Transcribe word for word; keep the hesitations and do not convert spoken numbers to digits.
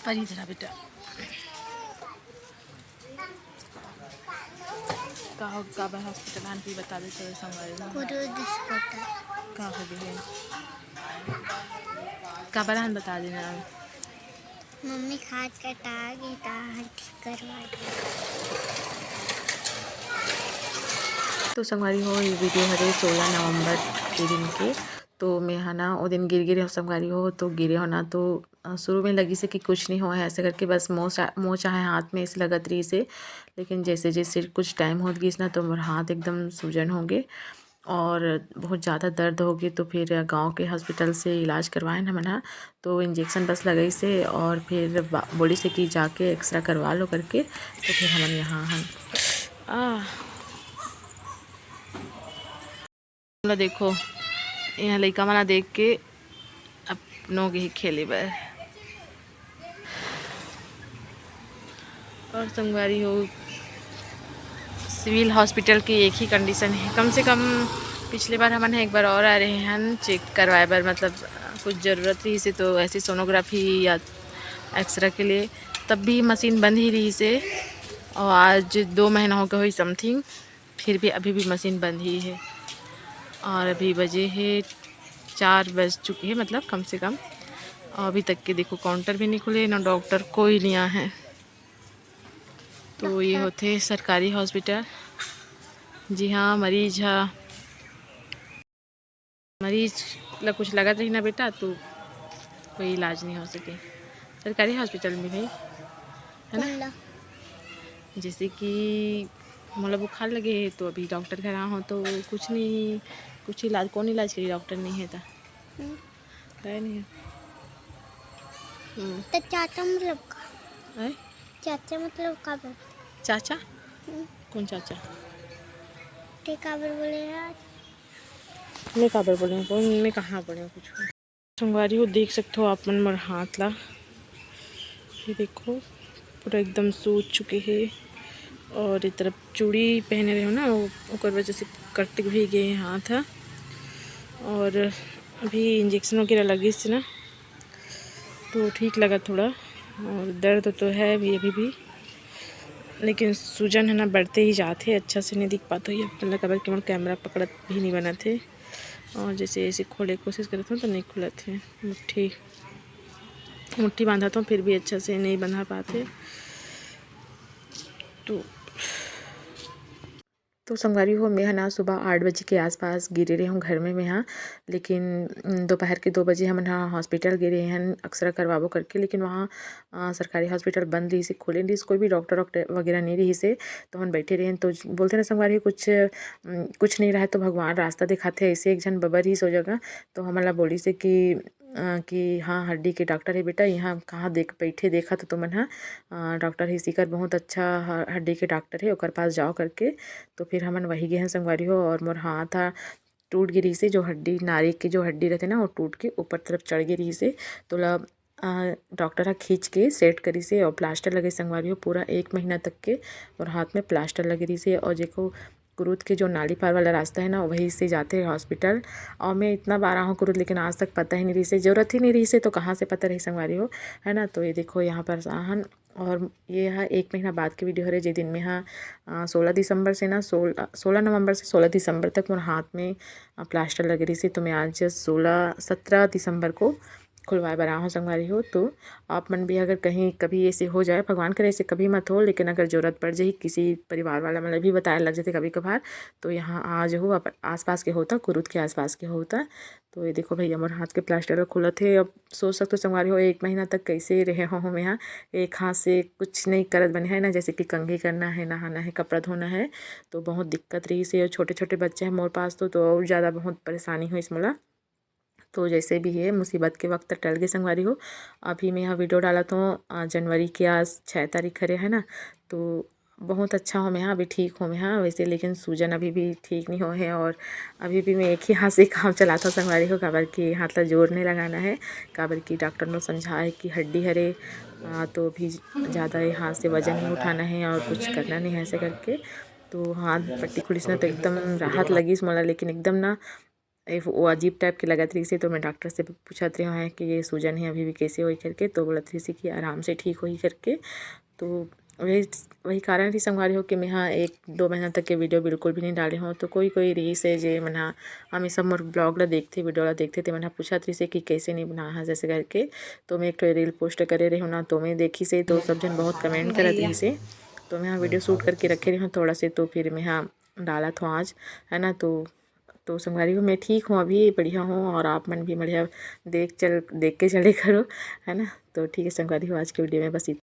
पर इधर आ बेटा। का हो, काबर हॉस्पिटल आन के बता दे तो संगवारी हो। कुरुद अस्पताल। का हो गए हे? काबर आन बता देना। मम्मी खाद कटा गे, ता हर ठीक करवा दे। तो संगवारी हो, ये वीडियो हरे सोलह नवंबर के दिन के। तो मैं हा ना, वो दिन गिर गिरे हो संगवारी हो, तो गिरे हो ना, तो अ, शुरू में लगिस हे कि कुछ नहीं होए हे, ऐसे करके बस मोच आ-, मोच आहे हाथ में, ऐसे लगत रहिस हे। लेकिन जैसे जैसे कुछ टाइम होत गिस ना, तो मोर हाथ एकदम सूजन हो गे और बहुत ज़्यादा दर्द हो गे। तो फिर गांव के हॉस्पिटल से इलाज करवाएन हमन हा, तो इंजेक्शन बस लगाइस हे और फिर बा-, बोलिस हे कि जाके एक्सरे करवा लो करके। तो फिर हमन यहाँ हम आ ला देखो, यहाँ लइका मन ला देख के अपनो गे खेले बर। और संगवारी हो, सिविल हॉस्पिटल के एक ही कंडीशन हे, कम से कम पिछले बार हमन ह एक बार और आए रहे हन चेक करवाए बर, मतलब कुछ ज़रूरत रहिस हे तो ऐसे सोनोग्राफी या एक्सरे के लिए, तब भी मशीन बंद ही रहिस हे। और आज दो महीना हो गए होही समथिंग, फिर भी अभी भी मशीन बंद ही हे। और अभी बजे हे चार बज चुके हे, मतलब कम से कम। और अभी तक के देखो काउंटर भी नहीं खुले, ना डॉक्टर कोई नहीं आए हे। तो ये होथे सरकारी हॉस्पिटल। जी हाँ, मरीज हा, मरीज ला कुछ लगत रही ना बेटा, तो कोई इलाज नहीं हो सके सरकारी हॉस्पिटल में भाई, है ना? बोला। जैसे कि मोला बुखार लगे हे, तो अभी डॉक्टर घर आए हो तो कुछ नहीं, कुछ इलाज, कौन इलाज करी, डॉक्टर नहीं है तो हम्म। है नहीं है। हम्म। तो चाचा मतलब का? हैं? चाचा मतलब का बोल? चाचा? हम्म। कौन चाचा? ते काबर बोले यार? मैं काबर बोले हूँ? कौन, मैं कहाँ बोले हूँ कुछ? संगवारी हो, देख सकते हो आप मन मोर हाथ ला, ये देखो पूरा एकदम सूज चुके हे। और ये तरफ चूड़ी पहने रहे हो ना, वो, ओकर वजह से कट भी गए हाथ हा। और अभी इंजेक्शन वगैरह लगिस ना, तो ठीक लगा थोड़ा, और दर्द तो है अभी, अभी भी, लेकिन सूजन है ना बढ़ते ही जात हे। अच्छा से नहीं दिख पात हो ये आप मन ला, काबर कि मोर कैमरा पकड़त भी नहीं बनत हे। और जैसे ऐसे खोले के कोशिश करत हो तो नहीं खुलत हे, मुट्ठी मुट्ठी बांधत हो फिर भी अच्छा से नहीं बंधा पात हे। तो तो संगवारी हो, मैं ह ना सुबह आठ बजे के आसपास गिरे रहे हूँ घर में मैं हा, लेकिन उम, दोपहर के दो बजे हमन हा हॉस्पिटल गे रहे हन एक्सरे करवाबो करके, लेकिन वहाँ अ, सरकारी हॉस्पिटल बंद रहिस हे, खुले नइ रहिस, कोई भी डॉक्टर वॉक्टर वगैरह नइ रहिस हे। तो हमन बैठे रहे हन, तो ज-, बोलथे ना संगवारी हो, कुछ उम, कुछ नहीं रहे तो भगवान रास्ता दिखाथे। ऐसे एक झन बबा रहिस ओ जगह, तो हमन ला बोलिस हे कि अ, कि हाँ, हड्डी के डॉक्टर हे बेटा, यहाँ कहाँ देख, बैठे देखत हो तुमन हा, अ, डॉक्टर हे सीकर बहुत अच्छा ह-, हड्डी के डॉक्टर हे, ओकर पास जाओ करके। तो फिर हमन वही गे हन संगवारी हो, और मोर हाथ हा टूट गे रहिस हे, जो हड्डी, नारी के जो हड्डी रहिथे ना, वो टूट के ऊपर तरफ चढ़ गे रहिस हे। तो ओला, अ, डॉक्टर हा खींच के सेट करिस हे और प्लास्टर लगे संगवारी हो, पूरा एक महीना तक के मोर हाथ में प्लास्टर लगे रहिस हे। और जेको कुरुद के जो नाली पार वाला रास्ता है ना, वहीं से जाते हैं हॉस्पिटल। और मैं इतना बार आहूँ कुरुद, लेकिन आज तक पता ही नहीं रहिस हे, जरूरत ही नहीं रहिस हे, तो कहाँ से पता रही संगवारी हो, है ना। तो ये देखो यहाँ पर आहन, और ये हा एक महीना बाद के वीडियो हरे, जे दिन में हा, अ, सोलह दिसंबर से ना, सोलह, सोलह नवंबर से सोलह दिसंबर तक मोर हाथ में, अ, प्लास्टर लगे रहिस हे। तो मैं आज सोलह, सत्रह दिसंबर को खुलवाए बर आहूँ संगवारी हो। तो आप मन भी अगर कहीं कभी ऐसे हो जाए, भगवान करे ऐसे कभी मत हो, लेकिन अगर जरूरत पड़ जाही, किसी परिवार वाला मन ला भी बताए लग जाथे कभी कभार, तो यहाँ आ जाहू, आप आसपास के होता, कुरुद के आसपास के होता। तो ये देखो भैया, मोर हाथ के प्लास्टर खुलत हे। अब सोच सकते हो संगवारी हो, एक महीना तक कैसे रहे हो हम यहाँ, एक हाथ से कुछ नहीं करत बने है ना, जैसे कि कंघी करना है, नहाना है, कपड़ा धोना है, तो बहुत दिक्कत रहिस हे। छोटे छोटे बच्चे हैं मोर पास, तो, तो और ज़्यादा बहुत परेशानी होइस मोला। तो जैसे भी हे, मुसीबत के वक्त टल गे संगवारी हो। अभी मैं यहाँ वीडियो डालत हूँ, अ, जनवरी के आज छः तारीख हरे, है ना, तो बहुत अच्छा हो मैं हाँ, अभी ठीक हो मैं हाँ वैसे, लेकिन सूजन अभी भी ठीक नहीं हो है। और अभी भी मैं एक ही हाथ से काम चलात हूँ संगवारी हो, काबर कि हाथ ला जोर नहीं लगाना है, काबर कि डॉक्टर ने समझा है कि हड्डी हरे, अ, तो अभी ज़्यादा ये हाथ से वजन नहीं उठाना है और कुछ करना नहीं है ऐसे करके। तो हाथ पट्टी खुलिस ना, तो एकदम राहत लगिस मोला, लेकिन एकदम ना ए, वो अजीब टाइप के लगत रहिस हे, तो मैं डॉक्टर से पूछत रहे हों कि ये सूजन हे अभी भी कैसे होही करके, तो बोलत रहिस हे कि आराम से ठीक होही करके। तो वही, वही कारण रहिस संगवारी हो कि मैं हा एक दो महीना तक के वीडियो बिल्कुल भी नहीं डाले हों। तो कोई कोई रहिस हे जे मन हा हमेशा मोर ब्लॉग ला देखथे, वीडियो ला देखथे, ते मन हा पूछत रहिस हे कि कैसे नहीं बना हा जैसे करके। तो मैं एक ठो रील पोस्ट करे रहे हों ना, तो मैं देखिस हे, तो सब झन बहुत कमेंट करत रहिस हे। तो मैं हा वीडियो शूट करके रखे रहे हों थोड़ा से, तो फिर मैं हा डालत हों आज, है ना। तो तो संगवारी हो, मैं ठीक हों, अभी बढ़िया हों, और आप मन भी बढ़िया देख चल देख के चले करो, है ना। तो ठीक है संगवारी हो, आज के वीडियो में बस